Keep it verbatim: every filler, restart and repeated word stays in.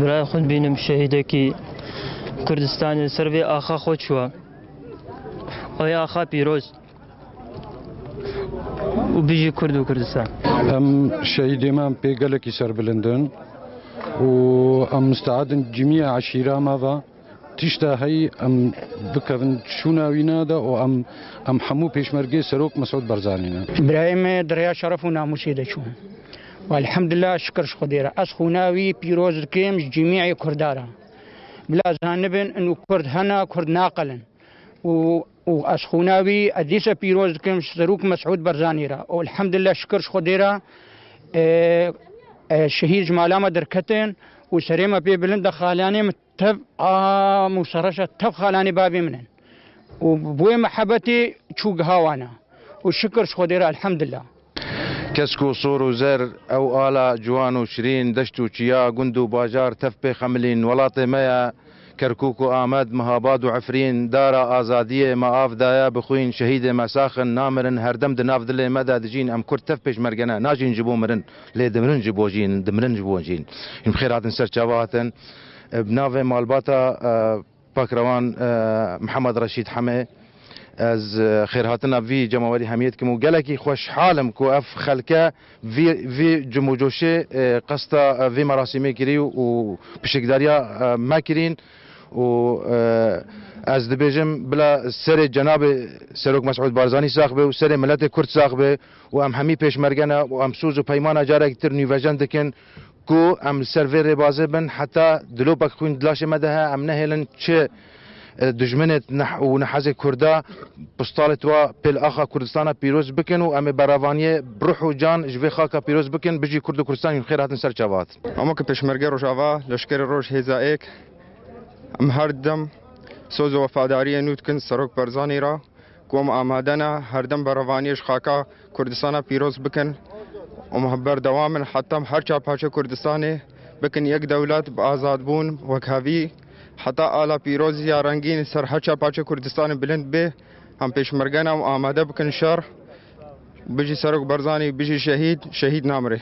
Birayê xwe dibînim şehîdekî Kurdistanê li ser vê axa xwe çûwa. Oy axa pîroz. Û bijî Kurd û Kurdistan. Em şehîdê me em pê gelekî serbilind in û em misteedin cimiyê eşîra me ve tişta heyî em bikevin şûna wî nade û em, em hemû pêşmergê Serok Mesûd Barzanî ne. Birayê me di rêya şeref û namûsê de çû. Û elhamdulillah, şikir ji Xwedê re. Ez xûna wî pîroz dikim ji cimiyê Kurda re. Bila zanibin, inu Kurd hene, Kurd naqelin. Û, û ez xûna wî, ez dîsa pîroz dikim ji Serok Mesûd Barzanî re. Û elhamdulillah, şikir ji Xwedê re, e, e, şehîd ji mala me derketin û serê me pê bilind e, xalanê min tev a mûsereşa tev xalanê bavê min in. Û bi wê mihebetê çû giha wan e. Û şikir ji Xwedê re, elhamdulillah. Kesk û sor û zer, ew ala ciwan û şirîn, deşt û çiya, gund û bajar tev pê xemilîn. Welatê me ye, Kerkûk û Amed, Mihabad û Efrîn, dara azadiyê me av daye bi xwîn, şehîdê me sax in, namirin, herdem di nav dilê me de dijîn. Em Kurd tev pêşmerge ne, najîn ji bo mirin, lê dimirin ji bo jîn, dimirin ji bo jîn. Hûn bi xêr hatin, ser çava hatin. Bi navê malbata, e, Pakrewan, e, Mihemed Reşîd Hemê, ez, e, xêrhatina vî cemawerî hemiyê dikim û gelekî xweşhal im ku ev xelke vî, vî cim û coşê, e, qesta, e, vî merasîmê kirî û pişikdariya, e, me kirîn û, e, ez dibêjim bila serê cenabê Serok Mesûd Barzanî sax be û serê miletê Kurd sax be û em hemî pêşmerge ne û em soz û peymana carek dir nûvejen dikin. Ku em li ser vê rêbazê bin, heta dilopek xwîn di laşê me de heye, em nehêlin çi, e, dijminê neh-, û nehezê Kurda pistalê tuwa pêl axa Kurdistana pîroz bikin û em ê berevaniyê bi ruh û can ji vê xaka pîroz bikin. Bijî Kurd û Kurdistan, hûn xêr hatin, ser çava hatin. Hema ku pêşmergê Rojava, leşkerê roj, hêza êk, em her dem soz û wefadariyê nû dikin Serok Barzanî re. Ku em amade ne herdem berevaniyê ji xaka Kurdistana pîroz bikin û em berdewam in heta em her çar parçe Kurdistanê bikin yek dewlet bi azadbûn, wekhevî, heta ala pîroz ya rengîn ser her çar parçe Kurdistanê bilind bê. Em pêşmerge ne û amade bikin şer. Bijî Serok Barzanî, bijî şehîd, şehîd namire.